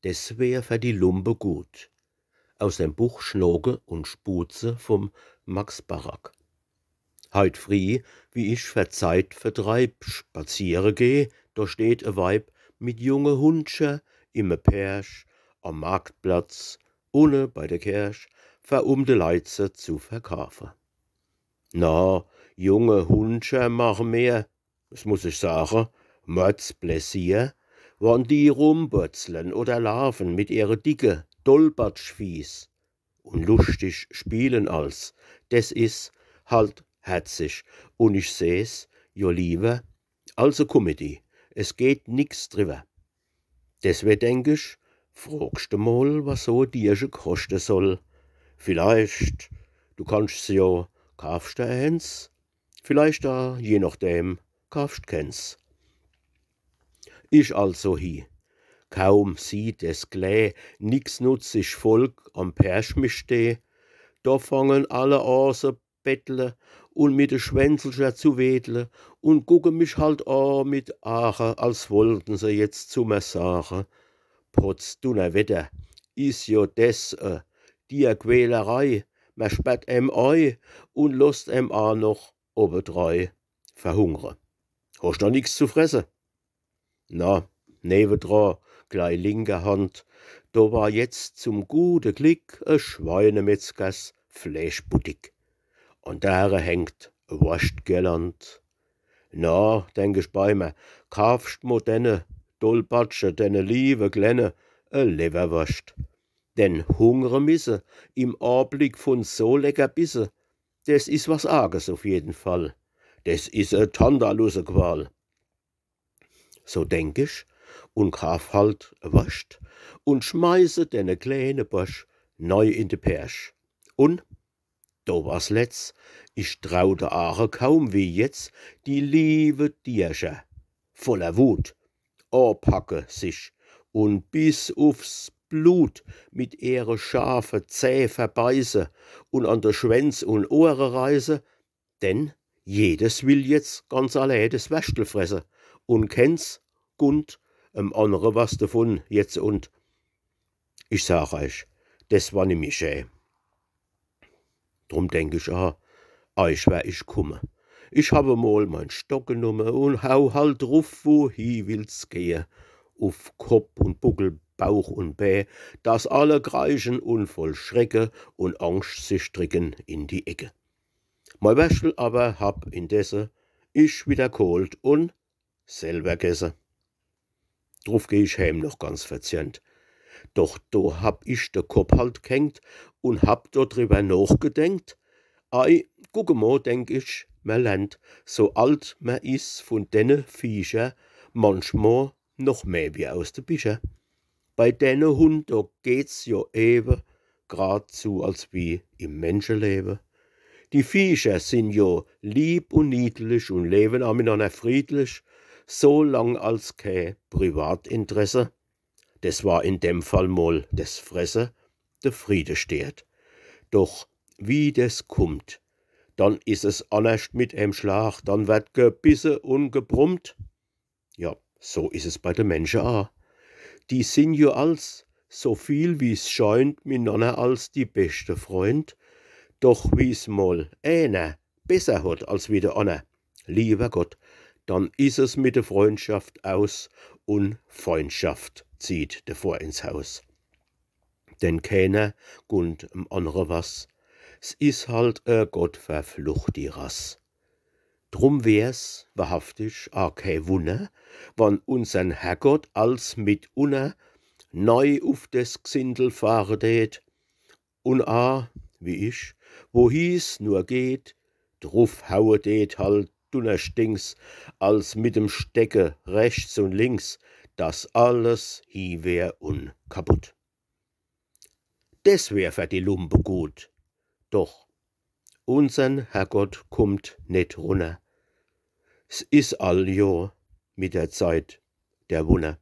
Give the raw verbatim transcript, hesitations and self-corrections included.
Des wär fer die Lumpe gut. Aus dem Buch Schnoke un Schbuhze vum Max Barack. Heit frieh, wie ich fer Zeitvertreib spaziere geh, do steht e Weib mit junge Hundcher im e Pärch am Marktplatz, unne bei de Kerch, fer um de Leit se zu verkaafe. Na, junge Hundcher mache mer, des muss ich sage, Mordspläsier, wann die rumburzle oder laafe mit ihre dicke Dolbatschfieß un luschtig spiele als. Des is halt herzig. Un ich seh's jo liewer als e Kumedi. Es geht nix driwwer. Deswe denk ich, frogst de mol, was so e Dierche koschte soll. Vielleicht, du kannst's jo, kaafscht der eens, vielleicht a, je nochdem, kaafscht kens. Ich also hi. Kaum sieht des klä nixnutzig Volk am Pärch mich steh, do fangen alle a se bettle un mit de Schwänzelcher zu wedle un gucke mich halt a mit Aache, als wollten se jetzt zu mer sage: „Potz Dunnerwetter, is jo des e Dierquälerei. Mer sperrt em ei un losst em a noch obedrei verhungre. Hoscht doch nix zu fresse?“ Na, newedra, glei linker Hand, do war jetzt zum gute Glick e Schweinemetzgers Fleeschbuttik. An dere hängt e Worschtgirland. Na, denk ich bei mer, kaafscht mo denne Dolbatsche, denne liewe Klenne, e Lewwerworscht. Denn hungre misse im Ablick vun so Leckerbisse, des is was Arges uf jeden Fall. Des is e Tantalussequal. So denk ich un kaaf halt e Worscht un schmeiße denne kleene Borsch nei in de Pärch. Un do war's letz, ich trau de Aache kaum wie jetzt, die liewe Diercher voller Wut opacke sich un bis ufs Blut mit ehre scharfe Zäh verbeiße un an de Schwänz un Ohre reiße, denn jedes will jetzt ganz allee des Werschtel fresse un kens gunnt em annere was devun jetzt un. Ich sag eich, des war nimmi schä. Drum denk ich a, eich wär ich kumme. Ich hab emol mein Stock genumme un hau halt druf, wuhi will's gehe. Uf Kopp un Buckel, Bauch un Bä, dass alle kreischen un voll Schrecke un Angscht sich dricke in die Ecke. Mei Werschtel awwer hab indesse ich widder geholt un selwer gesse. Druf geh ich heem noch ganz verzerrt. Doch do hab ich de Kopp halt g'hängt un hab do driwwer nochgedenkt. Ei, guck emo, denk ich, mer lernt, so alt mer is, vun denne Viecher manchmol noch mehr wie aus de Bicher. Bei denne Hund, do geht's jo ewe grad zu als wie im Menschelewe. Die Viecher sin jo lieb un niedlich un lewen a minanner friedlich, so lang als kä Privatinteresse. Des war in dem Fall mol des Fresse de Friede steert. Doch wie des kummt, dann is es annerscht mit em Schlag, dann werd gebisse un gebrummt. Ja, so is es bei de Mensche a. Die sin jo als, so viel wie's scheint, minanner als die beschte Freund. Doch wie's mol eener besser hot als wie de anner, liewer Gott, dann is es mit de Freundschaft aus un Feindschaft zieht devor ins Haus. Denn keener gunnt em annere was. S is halt e gottverfluchti Rass. Drum wär's wahrhaftig a kä Wunner, wann unsern Herrgott als mitunner nei uf des Gsindel fahre tät un a, wie ich, wohi's nur geht, druf haue tät halt dunnerstinks, als mit dem Stecke rechts un links, dass alles hi wär un kaputt. Des wär fer die Lumpe gut. Doch unsern Herrgott kummt net runner. S is all jo mit der Zeit der Wunner.